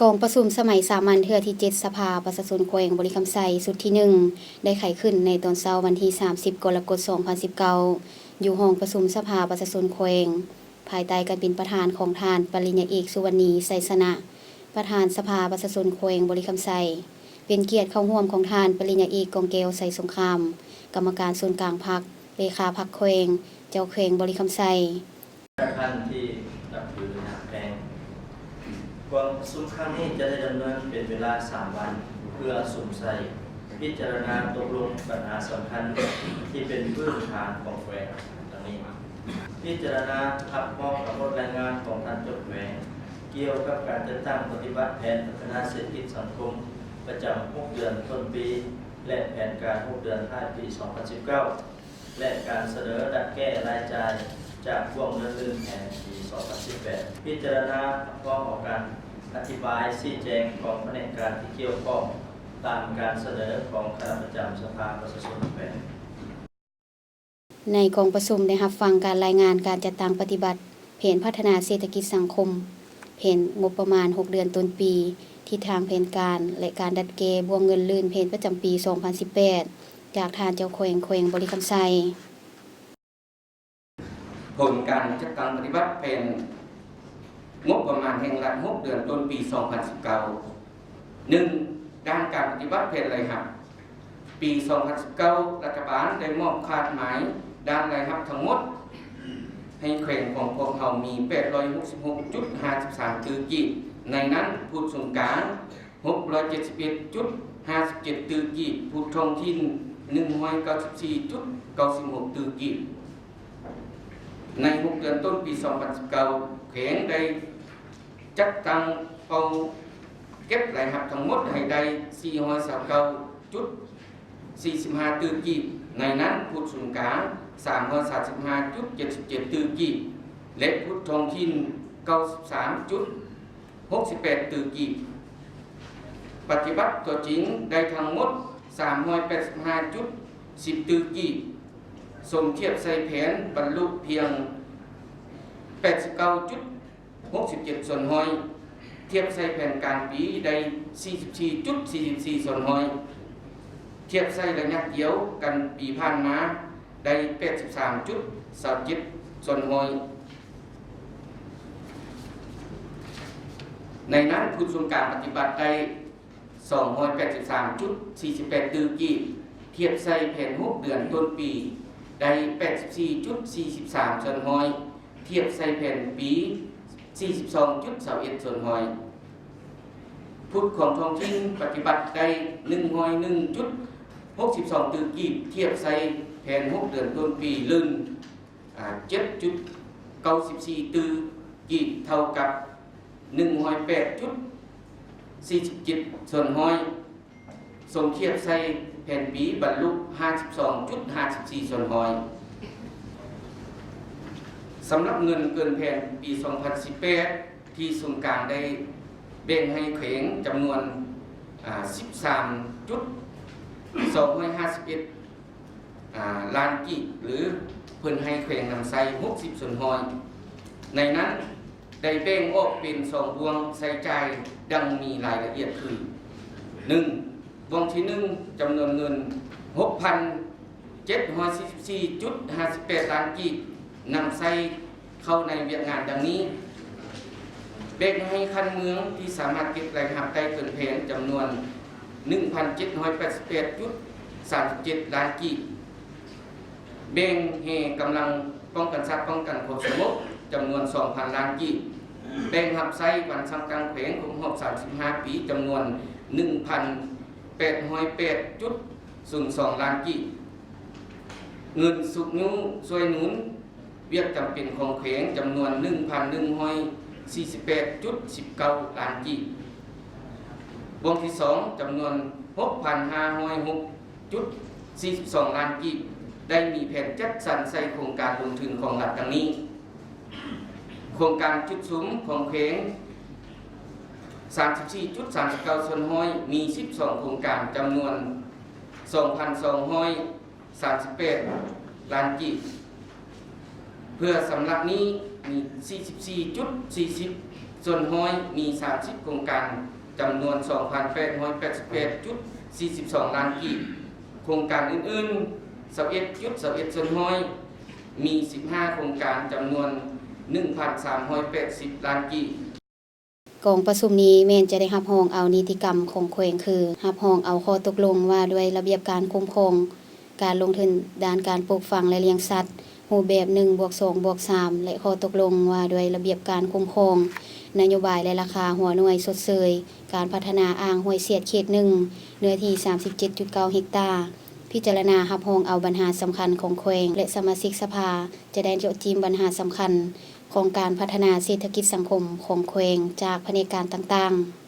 ກອງປະຊຸມສະໄໝສາມັນເທື່ອທີເຈັດ ສະພາປະຊາຊົນແຂວງບໍລິຄຳໄຊ ຊຸດທີໜຶ່ງ ໄດ້ໄຂຂຶ້ນໃນຕອນເຊົ້າວັນທີສາມສິບ ກໍລະກົດ ສອງພັນສິບເກົ້າ ຢູ່ຫ້ອງປະຊຸມສະພາປະຊາຊົນແຂວງ ພາຍໃຕ້ການເປັນປະທານຂອງທ່ານປະລິນຍາເອກ ສຸວັນນີ ໄຊຊະນະ ປະທານສະພາປະຊາຊົນແຂວງບໍລິຄຳໄຊ, ເປັນກຽດເຂົ້າຮ່ວມຂອງທ່ານປະລິນຍາເອກ ກອງແກ້ວ ໄຊສົງຄາມ ກຳມະການສູນກາງພັກ, ເລຂາພັກແຂວງ, ເຈົ້າແຂວງບໍລິຄຳໄຊ. ທ່ານທີ່ນັບຖືຮັກແພງ, ກອງປະຊຸມຄັ້ງນີ້ຈະໄດ້ດຳເນີນເປັນເວລາສາມວັນ ເພື່ອສຸມໃສ່ພິຈາລະນາຕົກລົງບັນຫາສຳຄັນທີ່ເປັນພື້ນຖານຂອງແຂວງ ດັ່ງນີ້: ພິຈາລະນາຮັບຮອງກັບບົດລາຍງານຂອງທ່ານເຈົ້າແຂວງ ກ່ຽວກັບການຈັດຕັ້ງປະຕິບັດແຜນພັດທະນາເສດຖະກິດສັງຄົມປະຈຳຫົກເດືອນຕົ້ນປີ ແລະ ແຜນການຫົກເດືອນທ້າຍປີສອງພັນສິບເກົ້າ ແລະ ການສະເໜີດັດແກ້ລາຍຈ່າຍຈາກພວກເງິນລື່ນແຜນປີສອງພັນສິບແປດ. ພິຈາລະນາຮັບຮອງເອົາການອະທິບາຍຊີ້ແຈງຂອງພະແນກການທີ່ກ່ຽວຂ້ອງ ຕາມການສະເໜີຂອງຄະນະປະຈຳສະພາປະຊາຊົນແຂວງ. ໃນກອງປະຊຸມໄດ້ຮັບຟັງການລາຍງານການຈັດຕັ້ງປະຕິບັດແຜນພັດທະນາເສດຖະກິດສັງຄົມ, ແຜນງົບປະມານຫົກເດືອນຕົ້ນປີ, ທິດທາງແຜນການ ແລະ ການດັດແກ້ບ່ວງເງິນລື່ນແຜນປະຈຳປີສອງພັນສິບແປດ ຈາກທ່ານເຈົ້າແຂວງແຂວງບໍລິຄຳໄຊ. ຜົນການຈັດຕັ້ງປະຕິບັດແຜນງົບປະມານແຫ່ງລັດຫົກເດືອນຕົ້ນປີສອງພັນສິບເກົ້າ. ໜຶ່ງ, ດ້ານການປະຕິບັດແຜນລາຍຮັບ. ປີສອງພັນສິບເກົ້າ ລັດຖະບານໄດ້ມອບຄາດໝາຍດ້ານລາຍຮັບທັງໝົດໃຫ້ແຂວງຂອງພວກເຮົາມີແປດຮ້ອຍຫົກສິບຫົກຈຸດຫ້າສິບສາມຕື້ກີບ, ໃນນັ້ນພູດສູນກາງ ຫົກຮ້ອຍເຈັດສິບເອັດຈຸດຫ້າສິບເຈັດຕື້ກີບ, ພູດທ້ອງຖິ່ນ ໜຶ່ງຮ້ອຍເກົ້າສິບສີ່ຈຸດເກົ້າສິບຫົກຕື້ກີບ. ໃນຫົກເດືອນຕົ້ນປີສອງພັນສິບເກົ້າ ແຂວງໄດ້ຈັດຕັ້ງເປົ້າເກັບລາຍຮັບທັງໝົດໃຫ້ໄດ້ ສີ່ຮ້ອຍຊາວເກົ້າຈຸດສີ່ສິບຫ້າຕື້ກີບ, ໃນນັ້ນພູດສູນກາງ ສາມຮ້ອຍສາມສິບຫ້າຈຸດເຈັດສິບເຈັດຕື້ກີບ ແລະ ພູດທ້ອງຖິ່ນ ເກົ້າສິບສາມຈຸດ ຫົກສິບແປດຕື້ກີບ. ປະຕິບັດຕົວຈິງໄດ້ທັງໝົດ ສາມຮ້ອຍແປດສິບຫ້າຈຸດສິບຕື້ກີບ, ສົມທຽບໃສ່ແຜນບັນລຸພຽງ ແປດສິບເກົ້າຈຸດຫົກສິບເຈັດສ່ວນຮ້ອຍ, ທຽບໃສ່ແຜນການປີໄດ້ ສີ່ສິບສີ່ຈຸດສີ່ສິບສີ່ສ່ວນຮ້ອຍ, ທຽບໃສ່ໄລຍະດຽວກັນປີຜ່ານມາ ໄດ້ ແປດສິບສາມຈຸດຊາວເຈັດສ່ວນຮ້ອຍ. ໃນນັ້ນ ພູດສູນກາງປະຕິບັດໄດ້ ສອງຮ້ອຍແປດສິບສາມຈຸດສີ່ສິບແປດຕື້ກີບ, ທຽບໃສ່ແຜນຫົກເດືອນຕົ້ນປີໄດ້ ແປດສິບສີ່ຈຸດສີ່ສິບສາມສ່ວນຮ້ອຍ, ທຽບໃສ່ແຜນປີ ສີ່ສິບສອງຈຸດຊາວເອັດສ່ວນຮ້ອຍ. ພູດຂອງທ້ອງຖິ່ນປະຕິບັດໄດ້ ໜຶ່ງຮ້ອຍໜຶ່ງຈຸດຫົກສິບສອງຕື້ກີບ, ທຽບໃສ່ແຜນຫົກເດືອນຕົ້ນປີ ລື່ນ ອາ ເຈັດຈຸດເກົ້າສິບສີ່ຕື້ກີບ, ເທົ່າກັບ ໜຶ່ງຮ້ອຍແປດຈຸດສີ່ສິບເຈັດສ່ວນຮ້ອຍ, ສົມທຽບໃສ່ແຜນປີບັນລຸ ຫ້າສິບສອງຈຸດຫ້າສິບສີ່ສ່ວນຮ້ອຍ. ສຳລັບເງິນເກີນແຜນປີສອງພັນສິບແປດ ທີ່ສູນກາງໄດ້ແບ່ງໃຫ້ແຂວງຈຳນວນ ອາ ສິບສາມຈຸດສອງຮ້ອຍຫ້າສິບເອັດ ອາ ລ້ານກີບ ຫຼື ເພິ່ນໃຫ້ແຂວງນຳໃຊ້ ຫົກສິບສ່ວນຮ້ອຍ. ໃນນັ້ນ ໄດ້ແບ່ງອອກເປັນສອງບ່ວງໃຊ້ຈ່າຍ ດັ່ງມີລາຍລະອຽດຄື: ໜຶ່ງ, ບ່ວງທີໜຶ່ງ ຈຳນວນເງິນ ຫົກພັນເຈັດຮ້ອຍສີ່ສິບສີ່ຈຸດຫ້າສິບແປດລ້ານກີບ ນຳໃຊ້ເຂົ້າໃນວຽກງານດັ່ງນີ້: ແບ່ງໃຫ້ຂັ້ນເມືອງທີ່ສາມາດເກັບລາຍຮັບໄດ້ເກີນແຜນ ຈຳນວນ ໜຶ່ງພັນເຈັດຮ້ອຍແປດສິບແປດຈຸດສາມສິບເຈັດລ້ານກີບ, ແບ່ງແຫ່ກຳລັງປ້ອງກັນຊາດ ປ້ອງກັນຄວາມສະຫງົບ ຈຳນວນ ສອງພັນລ້ານກີບ, ແບ່ງຮັບໃຊ້ວັນສ້າງຕັ້ງແຂວງຄົບຮອບສາມສິບຫ້າປີ ຈຳນວນ ໜຶ່ງພັນແປດຮ້ອຍແປດຈຸດສູນສອງລ້ານກີບ, ເງິນຊຸກຍູ້ຊ່ວຍໜູນ ວຽກຈຳເປັນຂອງແຂວງ ຈຳນວນ ໜຶ່ງພັນໜຶ່ງຮ້ອຍສີ່ສິບແປດຈຸດສິບເກົ້າລ້ານກີບ, ບ່ວງທີສອງ ຈຳນວນ ຫົກພັນຫ້າຮ້ອຍຫົກຈຸດສີ່ສິບສອງລ້ານກີບ ໄດ້ມີແຜນຈັດສັນໃສ່ໂຄງການລົງທຶນຂອງລັດດັ່ງນີ້: ໂຄງການຈຸດສຸມຂອງແຂວງ ສາມສິບສີ່ຈຸດສາມສິບເກົ້າສ່ວນຮ້ອຍ ມີ ສິບສອງໂຄງການ ຈຳນວນ ສອງພັນສອງຮ້ອຍ ສາມສິບແປດລ້ານກີບ, ເພື່ອຊຳລະໜີ້ມີສີ່ສິບສີ່ຈຸດສີ່ສິບສ່ວນຮ້ອຍ, ມີສາມສິບໂຄງການຈຳນວນສອງພັນແປດຮ້ອຍແປດສິບແປດຈຸດສີ່ສິບສອງລ້ານກີບ, ໂຄງການອື່ນໆຊາວເອັດຈຸດຊາວເອັດສ່ວນຮ້ອຍ, ມີສິບຫ້າໂຄງການຈຳນວນໜຶ່ງພັນສາມຮ້ອຍແປດສິບລ້ານກີບ. ກອງປະຊຸມນີ້ແມ່ນຈະໄດ້ຮັບຮອງເອົານິຕິກຳຂອງແຂວງ ຄື ຮັບຮອງເອົາຂໍ້ຕົກລົງວ່າດ້ວຍລະບຽບການຄຸ້ມຄອງການລົງທຶນດ້ານການປູກຝັງ ແລະ ລ້ຽງສັດ ຮູບແບບໜຶ່ງບວກສອງບວກສາມ ແລະ ຂໍ້ຕົກລົງວ່າດ້ວຍລະບຽບການຄຸ້ມຄອງນະໂຍບາຍ ແລະ ລາຄາຫົວໜ່ວຍຊົດເຊີຍການພັດທະນາອ່າງຫ້ວຍສຽດເຂດໜຶ່ງ ເນື້ອທີ່ສາມສິບເຈັດຈຸດເກົ້າເຮັກຕາ, ພິຈາລະນາຮັບຮອງເອົາບັນຫາສຳຄັນຂອງແຂວງ ແລະ ສະມາຊິກສະພາຈະໄດ້ເຈາະຈີ້ມບັນຫາສຳຄັນ ຂອງການພັດທະນາເສດຖະກິດສັງຄົມຂອງແຂວງຈາກພະແນກການຕ່າງໆ.